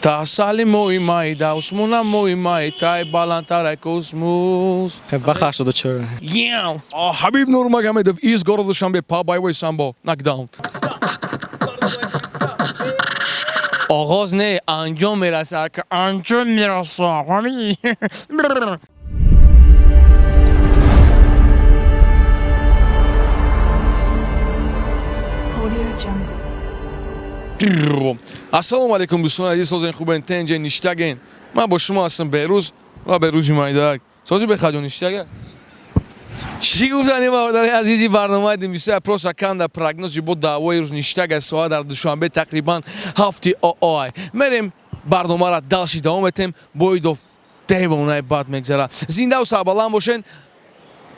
Та асали мои май, да усмона мои май, тай баландтар космос. Баха 84. Yeah! Хабиб Нурмагомедов из города Душанбе по боевой самбо. Нокдаун. Оғоз не, анҷом мерасад. Анҷом мерасад. Audio Jungle. Ассалому алайкум, дӯстони азиз, созен, хубен, тенҷен, ништаген. Ман бо шумо ҳастам Беҳрӯз ва Беҳрӯзи Майдак. Сози, бехаҷон, ништага. Чӣ гуфтани, бародари азизи, барномаи димисоя просто канда прогнози бо даъвои рӯз ништага. Соат дар Душанбе тақрибан 7 оой. Мерем, барномаро дальше давом метем. Боидов девонаи бад мегзара. Зиндаву сарбаланд бошен.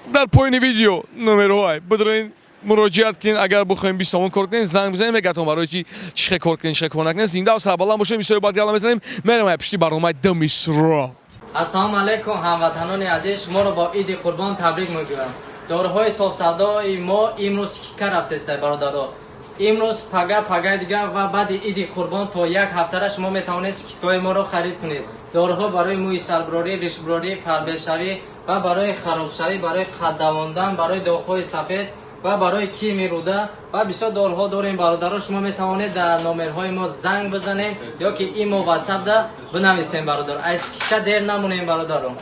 Дар поёни видео номерҳоай бидроин, муроҷиат кунед. Агар бихоҳем 20 сомон кор кунед, занг бизанед, мегатон барои чи чӣ хел кор кунед, чӣ хел кор накунед. Зиндаву сарбаланд бошем. Мисои баъд гала мезанем, мерем ай пишти барномаи Дмисро. Ассалому алайкум, ҳамватанони азиз, шуморо бо Иди Қурбон табрик мегӯям. Доруҳои софсавдои мо имрӯз скидка рафтеста, бародаро. Имрӯз, пага, пагаи дигар ва баъди Иди Қурбон то як ҳафтара шумо метавонед скидкаҳои моро харид кунед. Доруҳо барои мӯи сарбурорӣ, ришбурорӣ, фарбешавӣ ва барои харобшавӣ, барои қад давондан, барои доғҳои сафед ва барои кирми рӯда ва бисёр доруҳо дорем, бародаро. Шумо метавонед дар номерҳои мо занг бизанед ё ки имо, ватсапда бинависем, бародар. Аз скидка дер намонем, бародаро.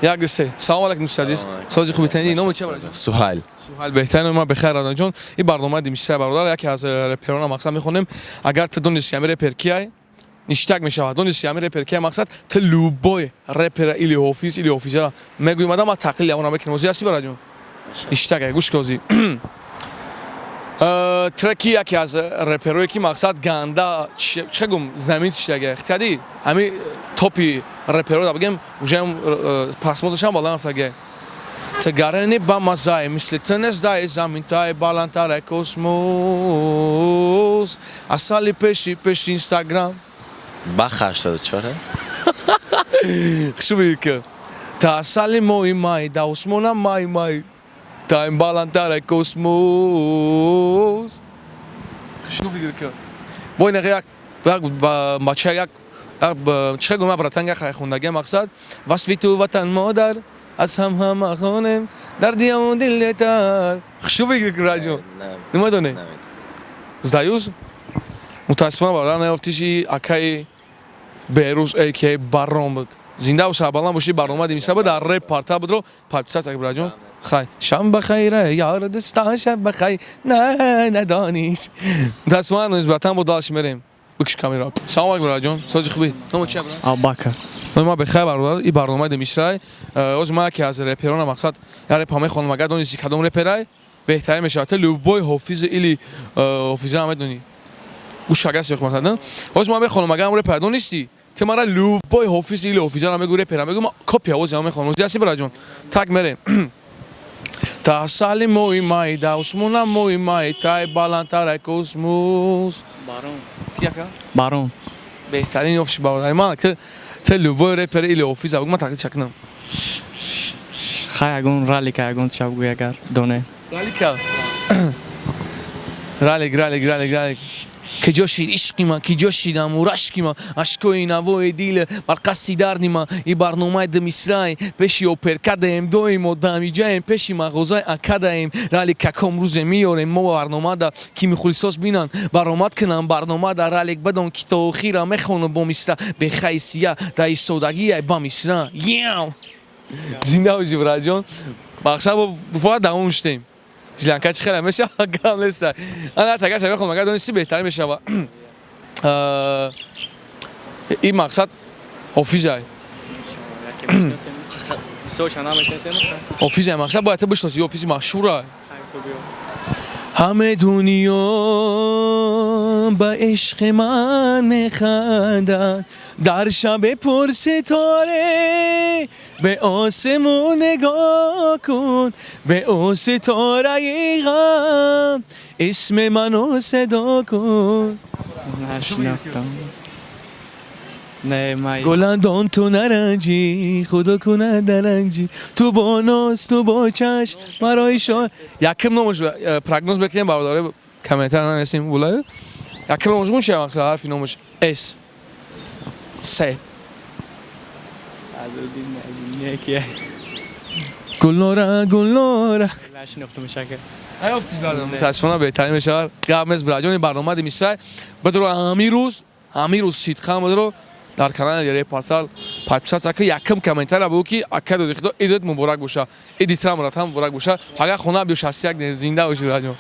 Як, ду, се. Салому алайкум, дӯсти азиз, сози, хуби, тани, номи чи, бародар? Суҳайл. Суҳайл, беҳтарин. Ма бехайр, радаҷон. Ин барномаи димисия, бародар, яке аз реперона мақсад мехонем. Агар ту донисти ҳами репер кияй, ништак мешавад. Донисти ҳами репер кияй, мақсад ту любой репера или ҳофиз, или ҳофизара мегӯем, ада ма тақлил ямона мекунем. Озӣ ҳасти, бараҷон? Ништак, гӯш ки, треки яке аз реперое ки мақсад ганда чӣ гум замин чиштага ихтиёди ҳами топи реперо да бигем, уже просмотршам баланд рафтага. Тигарени ба мазай мисли ту нест дай замин, тай баландтар космос, асали пеши пеши Инстаграм. Баха 84. Хушуби ки та асали мои май, да усмона май май, тай баландтар космос. Хушуби ки бо ин як як бача як чӣ гума, братан, як хундаги мақсад васфи ту ватан модар аз ҳам ҳама хонем дар дияву дилетар. Хушуби ки, раҷон, намедонӣ? Сдаюсь. Мутаассифона, бародар, наёфтиши. Акаи Беҳрӯз ака барром буд. Зиндаву сарбаланд бошӣ. Барнома димиса дар реп парта будро подписаться, браҷон. Хай, шам бахайра, ёр дӯстон, шаб бахайр. На надонис, мутаассифона нисбатан бо дальше мерем. Бикш камера. Салом алейкум, браҷон, сози, хуби, номо чи, брат? Абубакр. Номи ма бехайр, бародар. И барномаи демисрай. Оз ма яке аз реперона мақсад я репа мехонам. Агар донисти кадом реперай, беҳтарин мешавад. Ту любой ҳофиз или ҳофиза медонӣ, гӯш агаси ёх мақсад. Оз ма мехонам, агар репер донисти, ту мара любой ҳофиз или ҳофизара мегӯ, репера мегӯ, ма копия ози ма мехонам. Ози ҳасти, браҷон? Так, мерем. Та асали мои май, да усмона мои май, тай баландтар космос. Барон. Ки, ака? Барон. Беҳтарин офши, бародари ман. Ту любой репер или ҳофиза бугӯ, ман тақлид чакунам. Хай, ягон ралика, ягон ча бугӯй, агар доне. Ралика, ралик, ралик, ралик, ралик. Киҷо шид ишқи ман, киҷо шидам рашки ман, ашкои навои дил бар қасди дарди ман. И барномаи димисрай пеши оперкадаем, доимо дамиҷаем, пеши мағозаи акадаем. Рали каком рӯзе меёрем мо барномада, ки мухлисос бинанд, баромад кунам барномада. Ралик бидон, ки то охира мехонам бо мисра бехаи сия да истодагиай ба мисра. Яу, зинда бошӣ, браҷон. Бахша, бо давом шудем. Жиланка чӣ хеле мешава, гам неста. Ана тагаша мехонам, агар донисти, беҳтарин мешава. Ин мақсад ҳофизай. Ҳофизай, мақсад бояд ту бишноси, ҳофизи машҳурай. Ҳаме дунё ба ишқи ман механдад, дар шаби пурситоре бе осимон нигоҳ кун, бе ӯ ситораи ғам исми ману садо кун. Нашинохтам. Не, май. Гуландон, ту наранҷӣ, худо кунад даранҷӣ, ту бо ноз, ту бо чашм марои шо. Яким номаш прогноз мекунем, бародаре, комментар нанесем. Була яким номаш гун чи, мақсад ҳарфи номаш С. Се. Гулнора, Гулнора. Нашинохтам шака. Наёфтиш, бардам. Мутаассифона, беҳтарин мешавад. Гап нест, бираҷони, барномади мисай. Бадро ҳамин рӯз сидқан бадро дар канали Репортал подписаться ка, якум комментария бугӯ, ки ака доди худо, идат муборак боша, иди тира муратам муборак боша. Пага хона биё, 61. Зинда боши, бираҷон.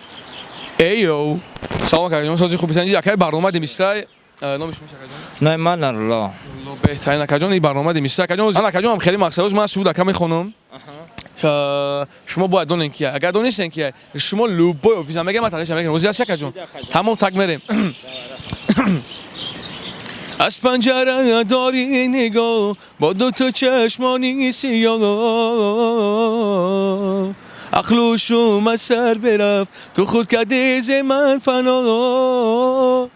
Эйо, салом, акаҷон, сози хуби, санҷи. Акаи барномади мисай, номи шумо, акаҷон? Номи ман Нарулло. Беҳтарин, акаҷон. Ин барномади мисай, акаҷон. Ман, акаҷон, ҳам хеле мақсад, ман суд ака мехонам. Шумо бояд донем ки, агар донистем ки шумо любой офиса мега, ман тақлидша мекунам. Розӣ ҳасти, акаҷон? Тамом, так мерем. Аз панҷара дори нигоҳ бо дуто чашмони сиёҳ, ақлу шум аз сар бирафт, ту худ кардӣ зи ман фано.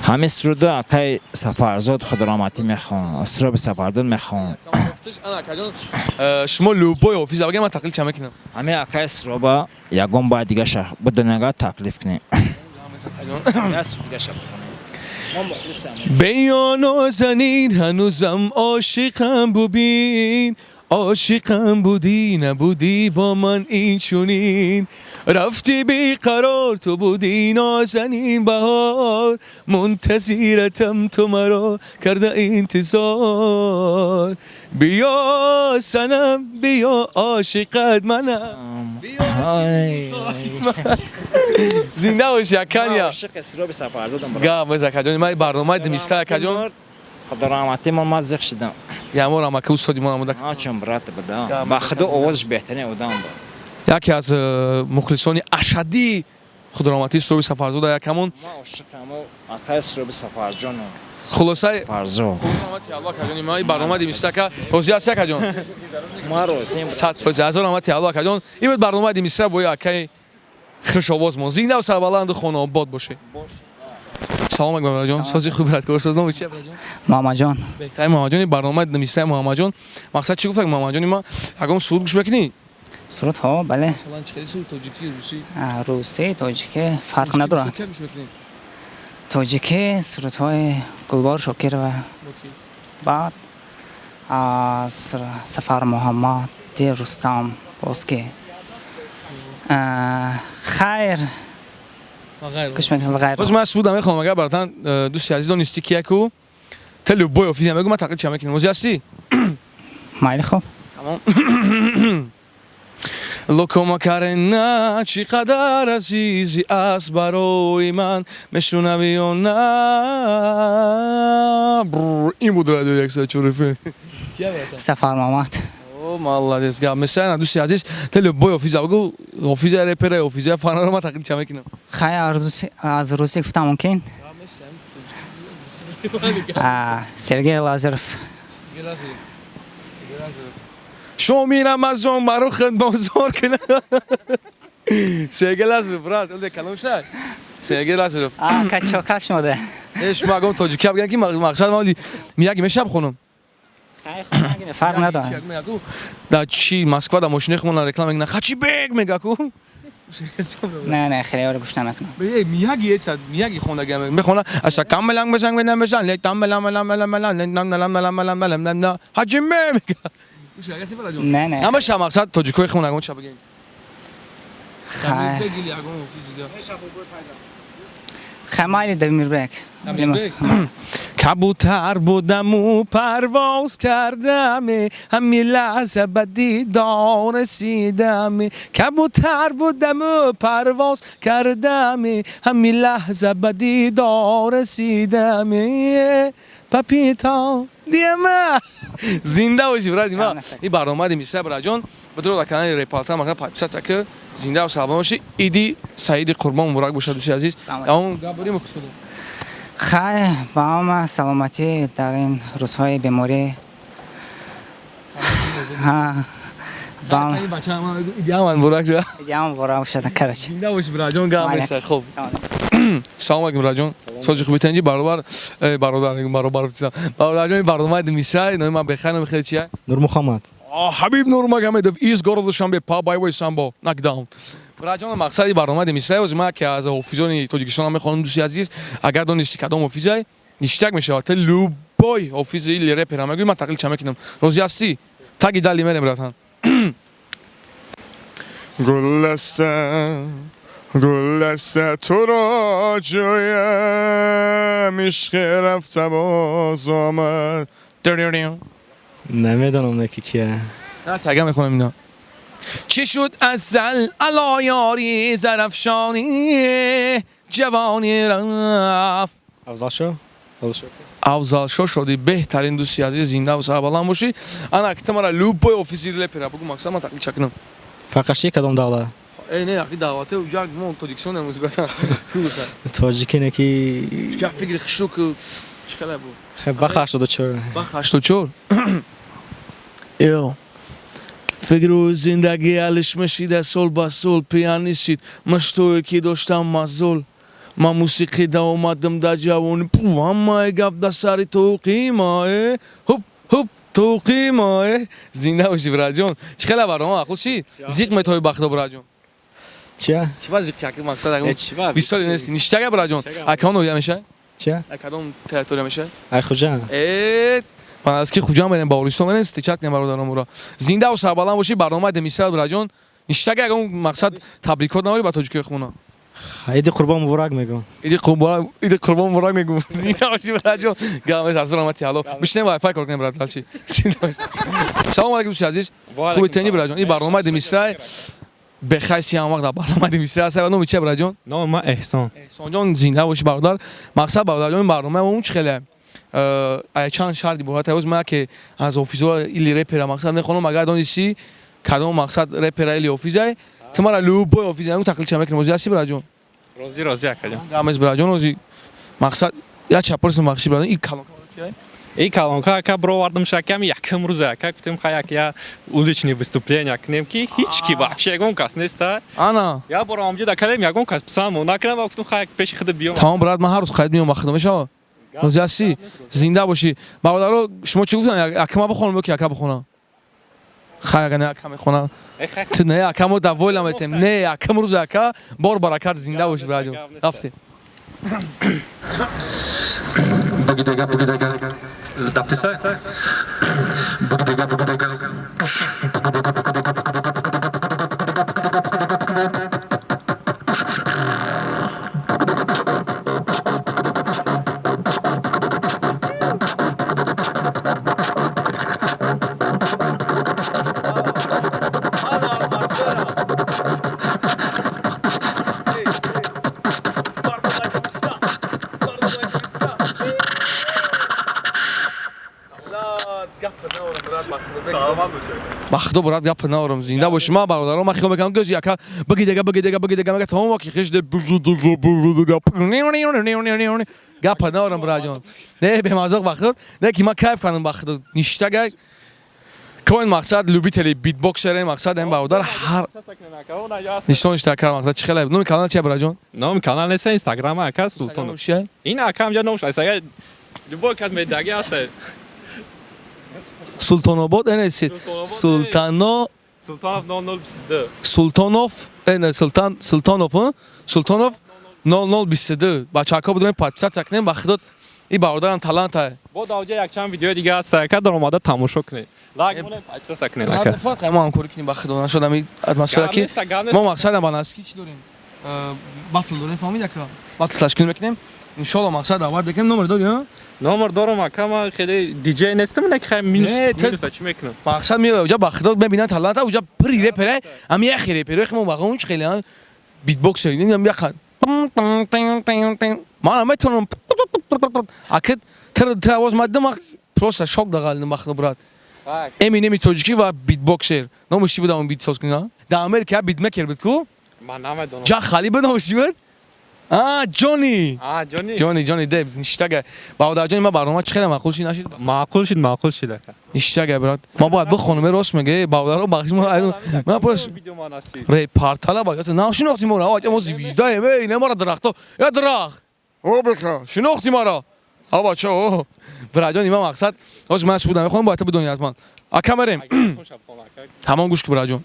Ҳамин суруда акай Сафарзод Худораҳматӣ мехон, Суроби Сафарзод мехон. Акаҷон, шумо любой офиса бага, ман тақлидша мекунам. Ҳамин акай Суроба ягон баъд дигаша бидонага таклиф кунем. Як суруд дигаша бихонем. Мо мухлисам. Беё, нозанин, ҳанӯзам ошиқам, бубин, ошиқам. Будӣ, набудӣ бо ман ин чунин, рафти беқарор. Ту будӣ, нозанин, баҳор, мунтазиратам, ту маро карда интизор. Биё, санам, биё, ошиқат манам. Зинда бошӣ, аканя. Ошиқи Суроби Сафарзодам. Гап мез, акаҷон. Ман барномаи димиста, акаҷон. Худораҳматӣ мо, ман зиқ шидам. Ямор амака, устоди мо намуда. Ҳамчун брат буда. Ба худо, овозаш беҳтарин одам буд. Яке аз мухлисони ашаддии Худораҳматии Суроби Сафарзода якамон. Ман ошиқам акай Суроби Сафарҷоном. Хулосаи Фарзод. Раҳмати Алло, акаҷони ман. Барномаи димиста, ака, розӣ ҳасти, акаҷон? Ман розием. 100%, ҳазор раҳмати Алло, акаҷон. Ин буд барномаи димиста бо акаи хушовозмон. Зинда, сарбаланду хонаобод бошед. Салом алейкум, бароҷон, сози хуб, браткорсоз. Номи чи, бароҷон? Муҳаммадҷон. Беҳтарин, Муҳаммадҷони. Барномаи димистаи, Муҳаммадҷон, мақсад чӣ гуфтак, Муҳаммадҷони ма? Ягон суруд гӯш мекунӣ? Сурудҳо, бале. Масалан, чӣ хели суруд? Тоҷикӣ, русӣ? Русӣ, тоҷикӣ фарқ надорад. Гӯш мекунӣ? Тоҷикӣ сурудҳои Гулбор Шокирова, баъд аз Сафар Муҳаммади Рустам, боз ки хайр гӯш мекунам ва ғайр. Боз ман суруда мехонам, агар баъдан дӯсти азиз донистӣ ки яку те любой офиса мегӯ, ман тақлид ча мекунам. Розӣ ҳастӣ? Майли, хуб. Тамом. Локо Макарена, чӣ қадар азизӣ аст барои ман, мешунавӣ ё на? Ин буд радио 104 FM. Сафар Муҳаммад. О, молодец, гап месана, дӯсти азиз. Те любой офиса бигӯ, офиса репера, офиса фанаро, ман тақлид ча мекунам. Хайр, аз русӣ гуфтам мумкин. Сергей Лазарев. Шоми Рамазон барохат бозор кунам. Сергей Лазарев, брат, оле калом шай. Сергей Лазарев. Качо шумода. Э, шумо агон тоҷикӣ бигӯям, ки мақсад ман мияги мешаб хонум. Фарқ надорад. Да чи Москва да мошини хумона реклама мекунад, хачи бег мега ку. Не, не, хеле ёро гӯш намекунам. Э, мияги это мияги хондаги мехона аша камеланг бешанг бенам бешан ле там мелам мелам мелам мелам ле нам нам мелам мелам мелам мелам на хаҷи ме мега. Не, не. Намаша мақсад тоҷикои хумон ягон ча бигем. Хайр. Хайр, майли, Дамирбек. Кабутар будаму парвоз кардаме, ҳами лаҳза ба дидор расидаме. Кабутар будаму парвоз кардаме, ҳами лаҳза ба дидор расидаме. Папито диама, зинда бошӣ, бради ма. Ин барномади миса, браҷон, бидро дар канали Репалта мақсад подписаться ки. Зинда саломат бошӣ. Иди саиди Қурбон муборак бошад, дӯсти азиз. Ягон гап дорем, хусудо? Хайр, ба ҳама саломатӣ дар ин рӯзҳои беморӣ. Идиаман муборак шуд. Идиам муборак бошад, короче. Зинда бошӣ, браҷон, гап нест. Хуб, салом алейкум, браҷон, сози хуби, тенҷи, баробар, бародар, баробар, бародарҷон. Барномаи мисай, номи ман бехайр, номи хеле чия? Нурмухаммад. Ҳабиб Нурмагомедов из города Душанбе, по боевой самбо, нокдаун. Браҷон, мақсади барномаи мисай, ози ман ки аз ҳофизони Тоҷикистон мехонам, дӯсти азиз, агар донисти кадом ҳофизай. Ништяк мешавад. Ту любой ҳофизи или репера мегӯӣ, ман тақлид ча мекунам. Розӣ ҳастӣ? Таги дали мерем, братан. Гулдаста, гулдаста, туро ҷӯям, ишқе рафта боз омад. Намедонам, не ки кия. На, тага мехонам ино. Чӣ шуд азал ало ёри зарафшонӣ, ҷавонӣ рафт. Афзалшо, Афзалшо. Афзалшо шоди, беҳтарин дӯсти азиз, зиндаву сарбаланд бошӣ. Ана ки ту мара любой ҳофизи репера бугӯ, мақсад ман тақлид ча кунам. Фарқаш чи, кадом давлат? Э, не, аки даъвате уҷа мо Тоҷикистон намуз, братан. Тоҷикӣ не ки. Чика фикри хишу ку чӣ қадар буд? Хай, баха 84. Баха 84. Ё фикру зиндагӣ алиш мешида, сол ба сол пианисид, маштое ки доштам мазол, ман мусиқӣ да омадам да ҷавонӣ, пу ҳамаи гап да сари тоқимае, ҳуп ҳуп тоқимае. Зинда бошӣ, браҷон. Чӣ хела барнома маъқул чӣ? Зиқ метои бахто, браҷон? Чия? Чӣ ба зиқ як мақсад? Э, чӣ ба? Бисёре нести. Ништяга, браҷон. Акон ноҳия мешавад? Чия? Кадом территория мешавад? Ай, Хуҷанд. Э, аз ки Хуҷанд мерем, ба Олистон мерем, встречать кунем бародаронморо. Зиндаву сарбаланд бошӣ. Барномаи демисра, браҷон. Ништяга, ягон мақсад табрикот наорӣ ба тоҷикои хона? Иди Қурбон муборак мегӯм. Иди Қурбон, иди Қурбон муборак мегӯм. Зинда бошӣ, браҷон. Гамес аз раҳмати Алло. Бишинем, вайфай кор кунем, брат, дальше. Зинда бошӣ. Салому алайкум, дӯсти азиз. Хуби, тени, браҷон? Ин барномаи демисра, бехайси ҳам вақт дар барномаи демисра аст. Номи чи, браҷон? Номи ман Эҳсон. Эҳсонҷон, зинда бошӣ, бародар. Мақсад, бародарҷон, ин барномаи мо чӣ хеле ая чанд шарт иборат аст. Ман ки аз ҳофизо или репера мақсад мехонам, агар донистӣ кадом мақсад репера или ҳофизай, ту мара любой ҳофиз ягон тақлид ча мекунем. Розӣ ҳастӣ, браҷон? Розӣ, розӣ, акаҷон. Гамез, браҷон. Розӣ мақсад як чапурсим, бахши, браҷон, ин калон чия? И колонка, ака, бировардам шакам якм рӯза, ака, гуфтем, хай, як я уличный выступление кунем, ки ҳеч ки вообще ягон кас неста. Ана. Я бор омҷа дакадем, ягон кас писанд накунам, гуфтем, хай, пеши худ биём. Тамом, брат, ман ҳар рӯз қайд меём, вақт мешава. Розӣ ҳастӣ? Зинда бошӣ. Бародаро, шумо чӣ гуфтан, ака ма бихонам ё ки ака бихонам? Хай, ага не, ака мехонам. Ту не, ака, мо давойла метем. Не, акам рӯз, ака, бор баракат, зинда бошӣ, браҷон. Рафтем. Бугидага, бугидага, дафтиса. Бугидага, бугидага, бугидага, бугидага. Ба худо, брат, гап наорам. Зинда бошӣ. Ман, бародаро, ман хиёл мекунам, гӯзи яка бигидага, бигидага, бигидага мега, тамом ки хишде бигидага, бигидага, гап наорам, браҷон. Не, бемазоқ, ба худо, не ки ман кайф кардам, ба худо. Ништага коин мақсад любители битбоксере, мақсад ин бародар ҳар нишон ништа кар. Мақсад чӣ хеле номи канал чия, браҷон? Номи канал неста, Инстаграм, ака, Султонов. Чия? Ин, ака, ҳамҷа номш аст, любой кас медаги аст. Султонобод эн Султано. Султонов 0022. Султонов, эн Султан, Султонов, Султонов 0022. Бачаҳако, будем подписаться кунем, ба худо, ин бародарам таланта. Бо давҷа якчанд видеои дига аст, ака, даромада тамошо кунед, лайк монед, подписаться кунед, ака. Фарқ мо ҳамкорӣ кунем, ба худо, нашуд ами атмосфера ки мо мақсадам ба наздики чӣ дорем, батл дорем, фаҳмид, ака, батл ташкил мекунем, иншолло. Мақсад даъват мекунем. Номер дорӣ? Номер дорам, ака, ман хеле диҷей нестам, не ки хай минус минуса чӣ мекунам. Мақсад меояд уҷа, ба худо, мебинанд таланта уҷа, пири репере, ами яхи репере мо бағон чӣ хеле битбоксер ам яха ман метавонам, ака, тр овоз мадидам, просто шок дағалидам, ба худо, брат. Эминеми тоҷикӣ ва битбоксер номиш чӣ буд, он битсоз кунӣ дар Америка, битмекер буд ку? Ман намедонам. Ҷа хали буд, номиш чӣ буд? А, Ҷони. А, Ҷони. Ҷони, Ҷони Деп. Ништага. Бародарҷони ман, барнома чӣ хеле маъқул шид, нашид? Маъқул шид, маъқул шид, ака. Ништага, брат. Ма бояд бихонам, рост мега, бародаро, бахш ма. Ман просто реп портала ба ёт нашинохти моро. А, мо звездаем, эй, не мара дарахто. Я дарахт. О, беха, шинохти мара. А бача, о. Браҷони ман, мақсад, ҳозир ман шудам, мехонам, бояд бидонӣ ҳатман. Ака, мерем. Ҳамон гӯш ки, браҷон.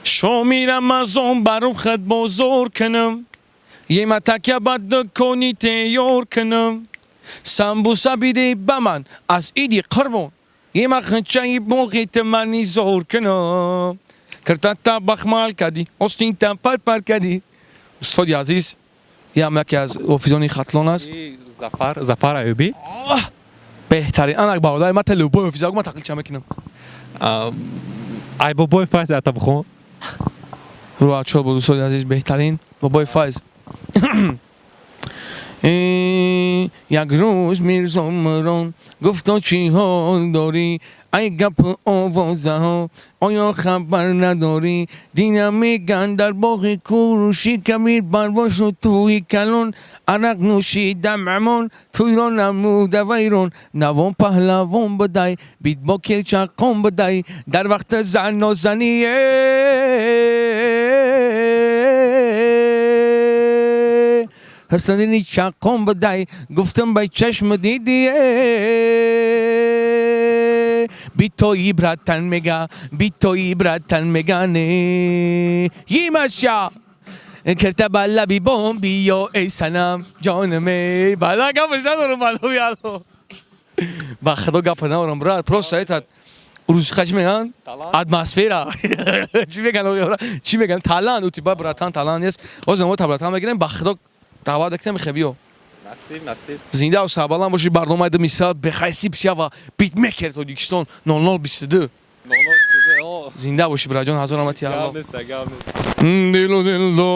Шоми Рамазон ба рухат бозор кунам. Ематакя ба дукони тайёр кунам, самбуса биде ба ман аз иди қурбон, ема хинчаи боғи мани зор кунам, киртата бахмал кади, остинта парпар кади. Устоди азиз, ям яке аз ҳофизони Хатлон аст. Зафар, Зафар Аюбӣ. Беҳтарин. Анак, бародари ман, та любой ҳофиза ман тақлидча мекунам. Ай, бобои Файз ата бихон. Рӯачол буд, устоди азиз, беҳтарин бобои Файз. Як рӯз Мирзо Мирон гуфто: «Чӣ ҳол дорӣ, ай гапу овозаҳо оё хабар надорӣ? Динам меган, дар боғи Куруши Кабир барбошу тӯи калон арақ нӯшидам, амон тӯйро намуда вайрон. Навон паҳлавон будай, битбокер чаққон будай, дар вақти занозание ҳасанини чаққон будай. Гуфтам, ба чашм дидие, битои братан мега, битои братан мега, не йимаша кирта ба лаби бом биё, эй санам ҷонаме». Бала гапаш надорам, балои Алло, ба худо гапа надорам, брат. Просто этот русиқа чӣ меган, атмосфера чӣ меган, чӣ меган, талант у тебя, братан, талант нест. Ҳозир мо та братан мегирем, ба худо даъват кунем, хебиё. Насиб, насиб. Зинда сарбаланд бошӣ. Барномаи ду мисал бехайси псия ва битмекер Тоҷикистон 0022. Зинда бошӣ, браҷон, ҳазор раҳмати Алло. Дилу дилдо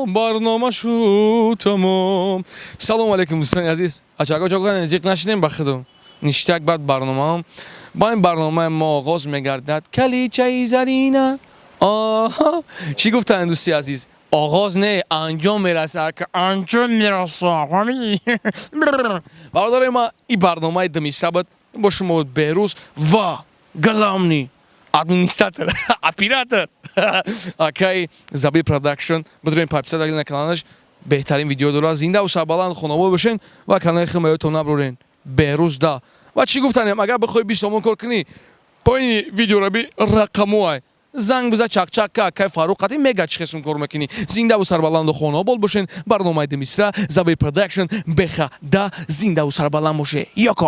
барнома шуд тамом. Салому алейкум, дӯстони азиз. Ачаго чаго, зиқ нашидем, ба худо ништак. Баъд барномаам бо ин барномаи мо оғоз мегардад. Каличаи зарина. Оҳо, чӣ гуфтанд, дӯсти азиз? Оғоз не, анҷом мерасад, анҷом мерасад. Бародари ма, ин барномаи думиса буд, бо шумо Беҳрӯз ва главный администратор, оператор акай Забир Продакшн. Бидурем, подписаться на каналаш, беҳтарин видео дорад. Зиндаву сарбаланд, хонобод бошен ва канали химаётон наброрен. Беҳрӯз да. Ва чӣ гуфтанем, агар бихоҳӣ 20 сомон кор кунӣ, поини видеора би рақамуай занг биза, чақчақ ка, акай Фарруқ қати мега чӣ хесун кор мекунӣ. Зиндаву сарбаланду хонобод бошен. Барномаи Демисра, Забир Продакшн, беха да. Зиндаву сарбаланд боше. Ёко.